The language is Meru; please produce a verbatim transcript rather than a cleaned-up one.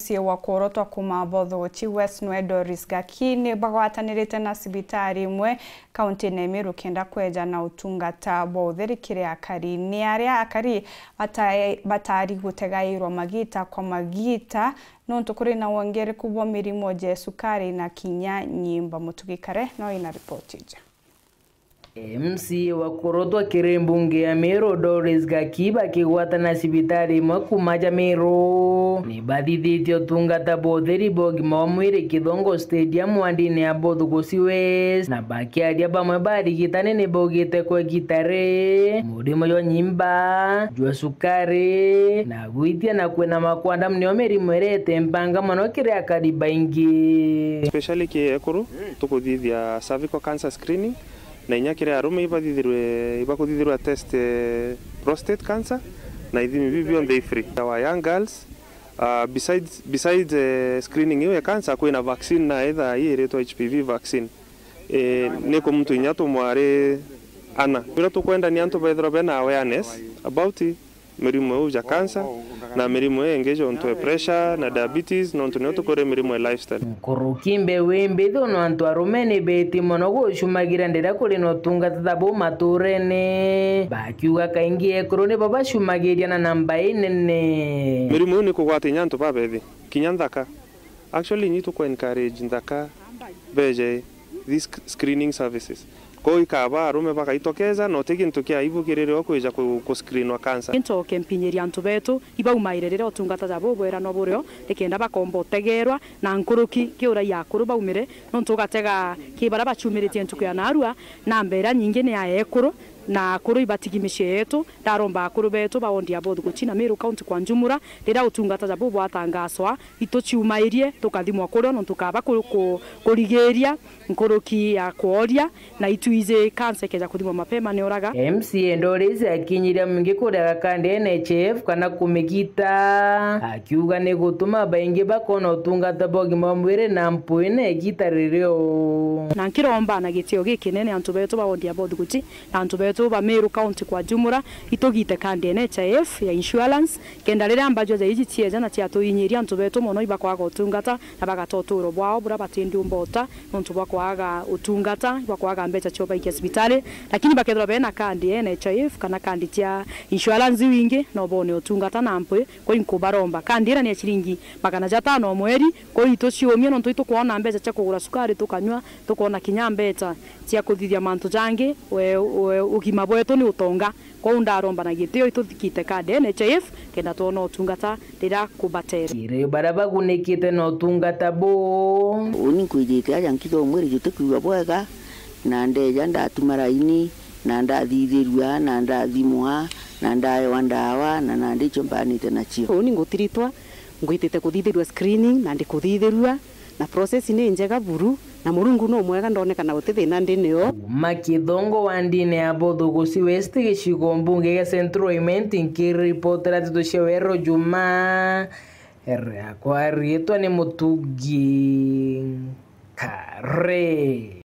Mucii wa kuorotwa kuma Bothochi West nwe Doris Gaki ni bagwatanirite na cibitari imwe kaunti-ini ya Meru kenda kweja na utungata bwa utheri kiri akari. Ni aria akari bata-, batari gutegairwa magita kwa magita nontu kuri na wongereku bwa mirimo ja cukari na kinya nyimba. Mutugi Kare no ina ripoti iji. M C A wa kurotwa kiri mbunge ya Meru, Doris Gaki, bakigwatana cibitari imwe kuma ja Meru, ni bathithitie utungata bwa utheri bwa ugima wa mwiri Kithongo Stadium wandini ya Bothochi West, na bakiaria bamwe barigitani ni baugite kwa igita ri murimo jwa nyimba, jwa cukari, na gwitia na kwina makwanda nio mirimo iria ite mpanga mono kiri akari baingi. Especially ki ekuru, tukuthithia cervical cancer screening, na inya kiri arume ibathithirwe, ibakuthithirwa test, eh, prostate cancer, na ithimi biu bionthe i free. Our young girls, uh, besides, besides, eh, screening iu ya cancer, kwina vaccine na etha ii iritwa H P V vaccine. Eh, ni ku muntu inya tumwari ana. Uria tukwenda ni antu bethirwa bena awareness about mirimo iu ja cancer, na mirimo ii ingi jontu e pressure na diabetes, nontu nio tukuri mirimo e lifestyle. Nkuruki mbeu imbithi, ona antu arume ni beti mono gucumagira ndiria kuri na utungata ta buu maturene, bakiuga kaingi ekuru nibo bacumagiria na namba inene. Mirimo iu ni kugwata inya antu babethi, kinya nthaka. Actually, ni tuku encourage nthaka beje these sc-, screening services. Kwou ikaba arume bagaitokeza, na uti gintu kia aibu kiri rio kwija ku, ku screenwa cancer. Ncoke mpinyirie antu betu ibaumaire riria utungata ja bubweranwa burio, nikenda bakomba utegerwa na nkuruki ki urai akuru baumire, nontu ugatega ki baria bachumiritie ntuku ya narua, namba iria nyingi ni ya ekuru, na akuru ibatigi micii yetu. Ndaromba akuru betu ba wondi ya Bothochi na Meru County kwa njumura, riria utungata ja buu bwatangaswa, ituciumairie tukathimwa kurio, nontu kaba ku-, ku-, kurigiria nkuruki ya kworia, na itwiji kansa ikeja kuthimwa mapema ni uraga. M C A Doris akinyiria mwingi kuria kandi N H I F kana kumigita, akiuga ni gutuma baingi bakona utungata bwa ugima bwa mwiri na mpui na igita ririo. Na nkiromba na gitio gikinene antu betu ba wondi ya Bothochi na antu betu ba Meru County kwa jumura, itugite kandi N H I F ya insurance, kenda riria mbajua ja iji cieja na ciatuinyiria antu betu mono ibakwaga utungata na bagata uturo bwao buria batindiumba uta nontu bwa kwaga utungata, bwa kwaga mbeca cia ubaikia cibitari, lakini bakethirwa bena kandi ya N H I F kana kandi cia insurance iu ingi, no bone utungata na mpwi. Kwou inkubaromba, kandi iria ni ya ciringi magana jatano o mweri, kwou ituciumie nontu itukwona mbeca cia kugura cukari tukanyua, tukwona kinya mbeca cia kuthithia mantu jangi, we, we, ugima bwetu ni utonga. Kwou ndaromba na gitio ituthikite kandi N H I F kenda twona utungata riria kubatere. Kiri baria bagunikite na utungata buu. Uni nkwijite aja nkitha umwiri juti kwiwa bwega, na ndeja ndatuma raini, na ndathithirua, na ndathimwa, na ndaewa ndawa, na nandi icio mbanite nacio. Uni ngutiritwa, ngwitite kuthithirua screening, na ndikuthithirua, na process ni njega buru, na Murungu no mwega, ndonekana guti thina ndi nio. Kuma Kithongo wa ndini ya Bothochi West, gicigo mbunge gia Central Imenti, nkiripotera nteto cia Weru Juma, riakwa riitwa ni Mutugi Kare.